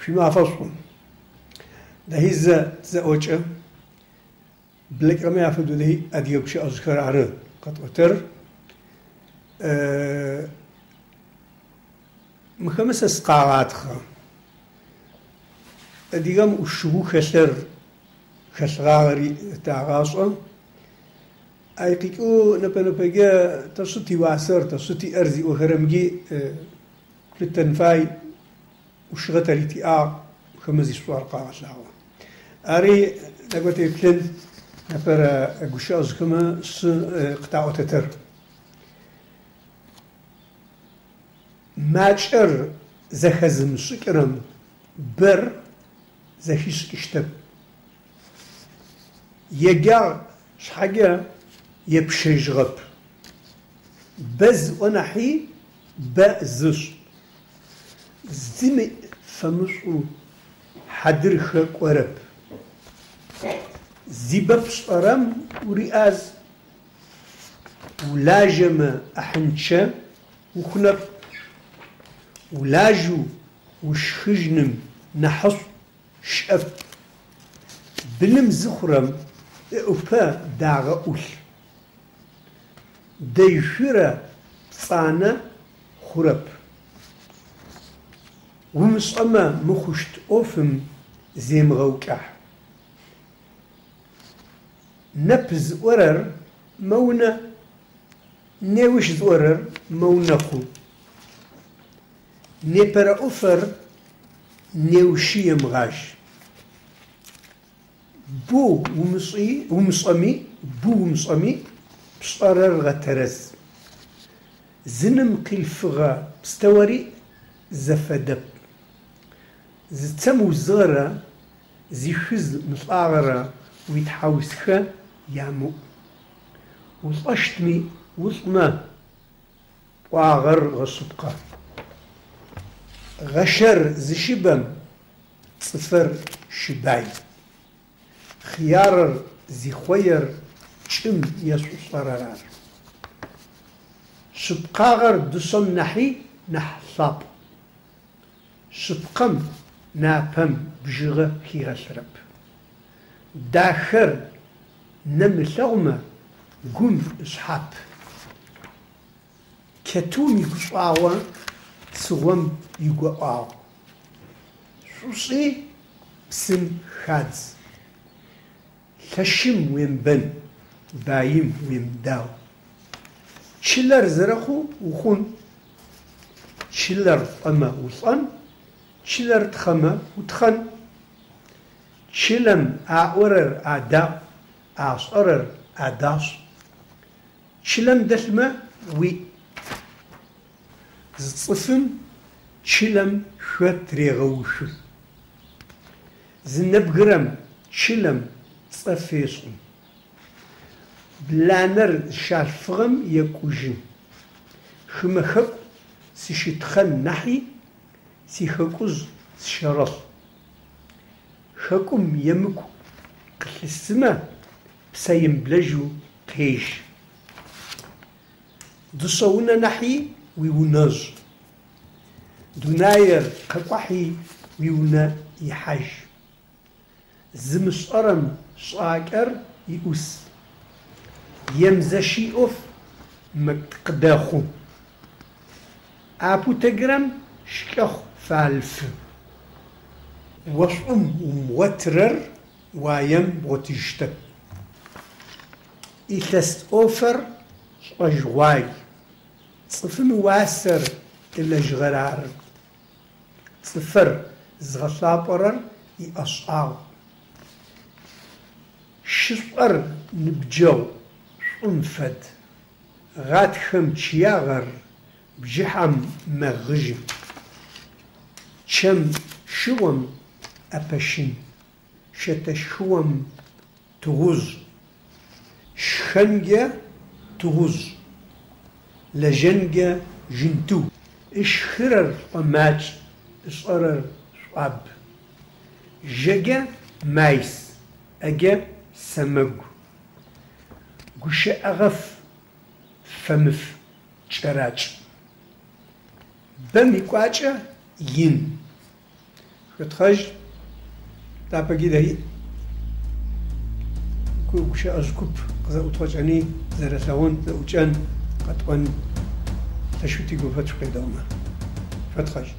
Шъуимафэ шӏу. Дэхи зэ тызэӏокӏэ. Блэкӏыгъэми афэдэу дэхи адыгэ гущыӏэжъхэр ары къэтӏотэр. Мыхэмэ сэ сыкъагъатхъэ. Адыгэм ӏушыгъэу хэлъыр, хэлъыгъагъэри тагъашӏэ. Ай къикӏэу непэ-непэкӏэ тэ шъыд тиуасэр, тэ шъыд тиӏэр зиӏохэрэмгьи лъытэн фай, ӏушыгъэ тэри тиӏагъ, мыхэмэ зишӏуагъэр къагъэлъагъо. Ари некӏо теплъын непэрэ гущыӏэжъхэмэ шы къытаӏотэтэр. Макӏэр зэхэзымышӏыкӏырэм бэр зэхишӏыкӏыщтэп. Еджагъ шъхьакӏэ епщэжьыгъэп. Бэ зыӏо нахьи бэ зышӏ. Зыми фэмышӏу хьадырхэ кӏорэп. Зибэ пшӏэрэм уриӏаз. Улажьэмэ ӏахьынчъэ ухъунэп. Улажьэу ушхыжьыным нахьышӏу щыӏэп. Былым зыхъурэм ыӏупэ дагъэ ӏулъ. Дэйшъурэ пцӏанэ хъурэп. Умышӏэмэ мыхъущт ӏофым земыгъэукӏахь. Неп зыӏорэр мэунэ, неущ зыӏорэр мэунэхъу. Непэрэ ӏофыр неущы емыгъажь. Бу умышӏи умышӏэми, бу умышӏэми, пшӏэрэр гъэтэрэз. Зы ным къилъфыгъэ пстэури зэфэдэп. Зыцэ мыузыгъэрэ зишъуз мылӏагъэрэ уитхьаусхэ ямыӏу. Улӏэщтми улӏмэ, пӏуагъэр гъэшъыпкъэ. Гъэщэр зыщыбэм цӏыфыр щыбай. Хъярыр зихъоир чӏым ешӏулӏэрэр ары. Шъыпкъагъэр дышъэм нахьи нахь лъапӏ. Шъыпкъэм напэм бжьыгъэ хигъэлъырэп. Дахэр нэм ылъэгъумэ, гум ышъхьап. Чэтыум игушӏуагъо цыгъом игоӏуагъу. Шӏушӏи псым хадз. Лъэшым уемыбэн, баим уемыдау. Чылэр зэрэхъоу ухъун. Чылэр лӏэмэ улӏэн, чылэр тхъэмэ утхъэн. Чылэм аӏорэр адаӏу, ашӏэрэр адашӏ. Чылэм дэлъмэ уиӏ. Зы цӏыфым чылэм шъо тырегъэушъу. Зы нэбгырэм чылэм цӏэ фешӏы. Бланэр зыщалъфыгъэм екӏужьы. Хымэ хэку сыщытхъэн нахьи сихэкужъ сыщэрэлъ. Хэкум емыкӏу къылъысымэ, псэемыблэжьэу къежь. Дышъэ унэ нахьи уиунэжъ. Дунаир къэкӏуахьи уиунэ ихьажь. Зымышӏэрэм шӏакӏэр иӏус. Емзэщ иӏоф къыдэхъу. Апутэкӏырэм шкӏэхъу фалъфы. Ошӏум умыгъотырэр уаем бгъотыжьыщтэп. Илъэс ӏофыр шӏэжьыгъуай. Цӏыфым ыуасэр ылэжьыгъэр ары. Цӏыфыр зыгъэлъапӏэрэр иӏэшӏагъ. Шышӏор ныбджэгъу шӏум фэд. Гъатхэм чъыягъэр бжыхьэм мэгъыжьы. Чэм шыгъом ӏэпэщын, щэтэ шхыгъом тыгъужъ. Шхэнкӏэ тыгъужъ, лэжьэнкӏэ жъынтыу. Ышхырэр шӏомакӏ, ышӏэрэр шӏуаб. Жэкӏэ майс, ӏэкӏэ сэмэгу. Гущыӏэгъэф, фэмыф, кӏэракӏ. Бэм икӏуакӏэ ин. Шъотхъэжь, тапэкӏи дэри гущыӏэжъ куп къызэӏудгъэкӏэни, зэрэлъэгъун, зэӏукӏэн, къэтӏон лъэшэу тигопэ шъукъедэӏумэ. Шъотхъэжь.